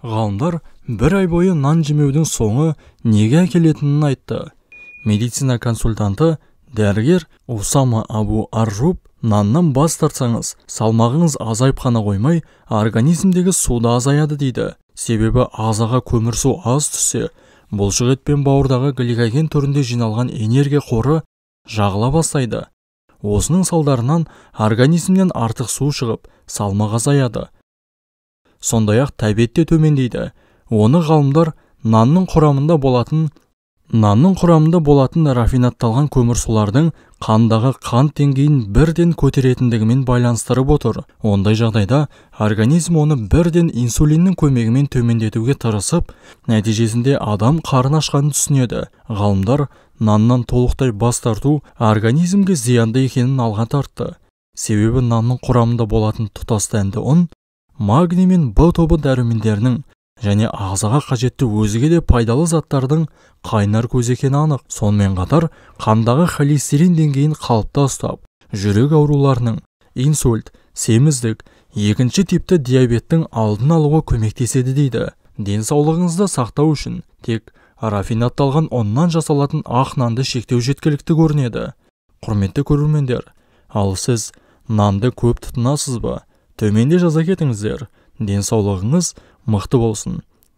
Ғалымдар бір ай бойы нан жемеудің соңы неге әкелетінін айтты. Медицина консультанты дәрігер Усама Абу Аржуб наннан бас тартсаңыз, салмағыңыз азайып қана қоймай, организмдегі су да азаяды дейді. Себебі ағзаға көмірсу аз түссе, бұлшық ет пен бауырдағы гликоген түрінде жиналған энергия қоры жағыла бастайды. Осының салдарынан организмнен артық су шығып, салмақ азаяды. Сондай-ақ тәбет те төмендейді. Оны ғалымдар нанның құрамында болатын рафинатталған көмірсулардың қандағы қант деңгейін бірден көтеретіндігімен байланыстырып отыр. Ондай жағдайда организм оны бірден инсулиннің көмегімен төмендетуге тырысып, нәтижесінде адам қарын ашқанын түсінеді. Ғалымдар наннан толықтай бас тарту организмге зиянды екенін алға тартты. Себебі нанның құрамында болатын тұтас дәнді ұн магний мен Б тобы дәрумендерінің және ағзаға қажетті өзге де пайдалы заттардың қайнар көзі екені анық. Сонымен қатар қандағы холестерин деңгейін қалыпта ұстап, жүрек ауруларының, инсульт, семіздік, екінші типті диабеттің алдын алуға көмектеседі дейді. Денсаулығыңызды сақтау үшін тек рафинатталған ұннан жасалатын ақ нанды шектеу жеткілікті көрінеді. Құрметті көрермендер, ал сіз нанды көп тұтынасыз ба? Төменде жаза кетіңіздер. Денсаулығыңыз мықты болсын.